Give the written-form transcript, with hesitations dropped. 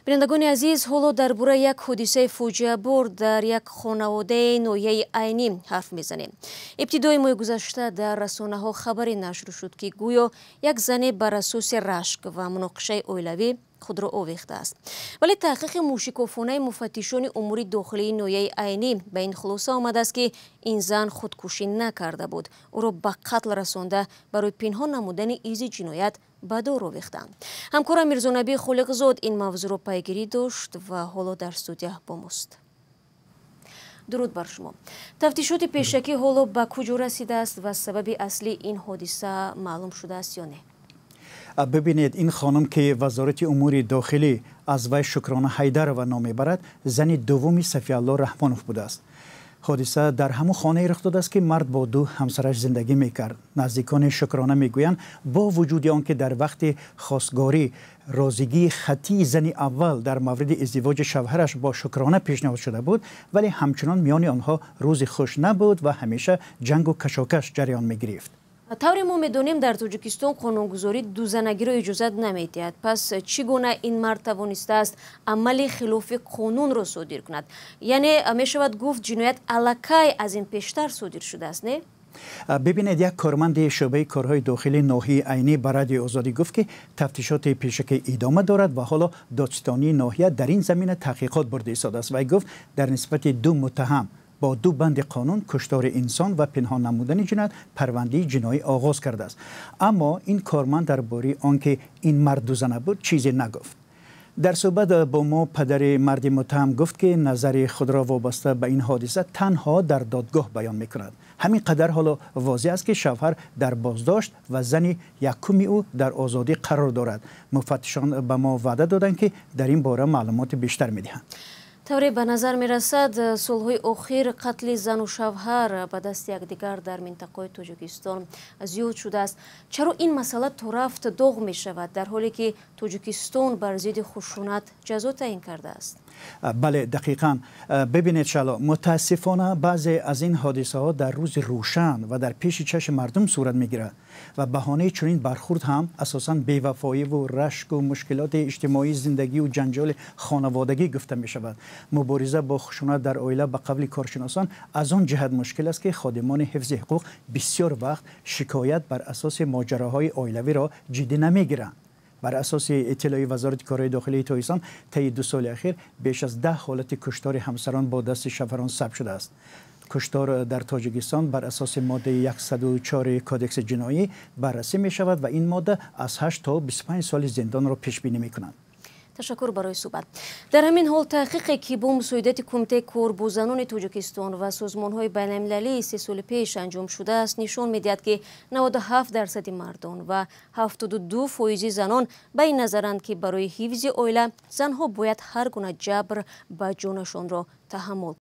Бинандагони азиз, ҳоло дар бораи як ҳодисаи фоҷиабор дар як хонаводаи ноҳияи Айнӣ ҳарф мезанем. Ибтидои моҳи гузашта дар расонаҳо хабаре нашр шуд, ки гӯё як зане бар асоси рашк ва муноқишаи оилавӣ худро овехтааст. Вале таҳқиқи мӯшикофонаи муфаттишони умури дохилии ноҳияи Айнӣ ба ин хулоса омадааст, ки ин зан худкушӣ накарда буд. Ӯро ба қатл расонда, барои пинҳон намудани изи ҷиноят ба дор овехтанд. Ҳамкорам Мирзонабӣ Холиқзод ин мавзӯъро пайгирӣ дошт ва ҳоло дар студия бо мост. Дуруд бар шумо. Тафтишоти пешакӣ ҳоло ба куҷо расидааст ва сабаби аслии ин ҳодиса маълум шудааст ё не? Бибинед, ин хонум, ки Вазорати умури дохилӣ аз вай Шукрона Ҳайдарова ном мебарад, зани дуввуми Сафиалло Раҳмонов будааст. Ҳодиса дар ҳамон хонае рух додааст, ки мард бо ду ҳамсараш зиндагӣ мекард. Наздикони Шукрона мегӯянд, бо вуҷуди он ки дар вақти хостгорӣ розигии хаттии зани аввал дар мавриди издивоҷи шавҳараш бо Шукрона пешниҳод шуда буд, вале ҳамчунон миёни онҳо рӯзи хуш набуд ва ҳамеша ҷангу кашокаш ҷараён мегирифт. Тавре мо медонем, дар Тоҷикистон қонунгузорӣ дузанагиро иҷозат намедиҳад. Пас чӣ гуна ин мард тавонистааст амали хилофи қонунро содир кунад? Яъне мешавад гуфт, ҷиноят аллакай аз ин пештар содир шудааст, не? Бибинед, як корманди шӯъбаи корҳои дохилии ноҳияи Айнӣ ба Радиои Озодӣ гуфт, ки тафтишоти пешакӣ идома дорад ва ҳоло додситонии ноҳия дар ин замина таҳқиқот бурда истодааст. Вай гуфт, дар нисбати ду муттаҳам бо ду банди қонун, куштори инсон ва пинҳон намудани ҷиноят, парвандаи ҷиноӣ оғоз кардааст. Аммо ин корманд дар бораи он ки ин мард дузана буд, чизе нагуфт. Дар суҳбат бо мо падари марди муттаҳам гуфт, ки назари худро вобаста ба ин ҳодиса танҳо дар додгоҳ баён мекунад. Ҳамин қадар ҳоло возеҳ аст, ки шавҳар дар боздошт ва зани якуми ӯ дар озодӣ қарор дорад. Муфаттишон ба мо ваъда доданд, ки дар ин бора маълумоти бештар медиҳанд. Тавре ба назар мерасад, солҳои охир қатли зану шавҳар ба дасти якдигар дар минтақаи Тоҷикистон зиёд шудааст. Чаро ин масъала торафт доғ мешавад, дар ҳоле ки Тоҷикистон бар зидди хушунат ҷазо таъин кардааст? Бале, дақиқан. Бибинед, Шало, мутаассифона баъзе аз ин ҳодисаҳо дар рӯзи рӯшан ва дар пеши чашми мардум сурат мегирад ва баҳонаи чунин бархурд ҳам асосан бевафоиву рашку мушкилоти иҷтимоии зиндагию ҷанҷоли хонаводагӣ гуфта мешавад. Мубориза бо хушунат дар оила, ба қавли коршиносон, аз он ҷиҳат мушкил аст, ки ходимони ҳифзи ҳуқуқ бисёр вақт шикоят бар асоси моҷароҳои оилавиро ҷиддӣ намегиранд. Бар асоси иттилои Вазорати корҳои дохилии Тоҷикистон, таи 2 соли ахир беш аз 10 ҳолати куштори ҳамсарон бо дасти шавҳарон сабт шудааст. Куштор дар Тоҷикистон бар асоси моддаи 104 Кодекси ҷиноӣ баррасӣ мешавад ва ин модда аз 8 то 25 соли зиндонро пешбинӣ мекунад. Ташаккур барои суҳбат. Дар ҳамин ҳол, таҳқиқе, ки бо мусоидати Кумитаи кор бо занони Тоҷикистон ва созмонҳои байналмилалӣ 3 соли пеш анҷом шудааст, нишон медиҳад, ки 97 дарсади мардон ва 72 фоизи занон ба ин назаранд, ки барои ҳифзи оила занҳо бояд ҳар гуна ҷабр ба ҷонашонро таҳаммул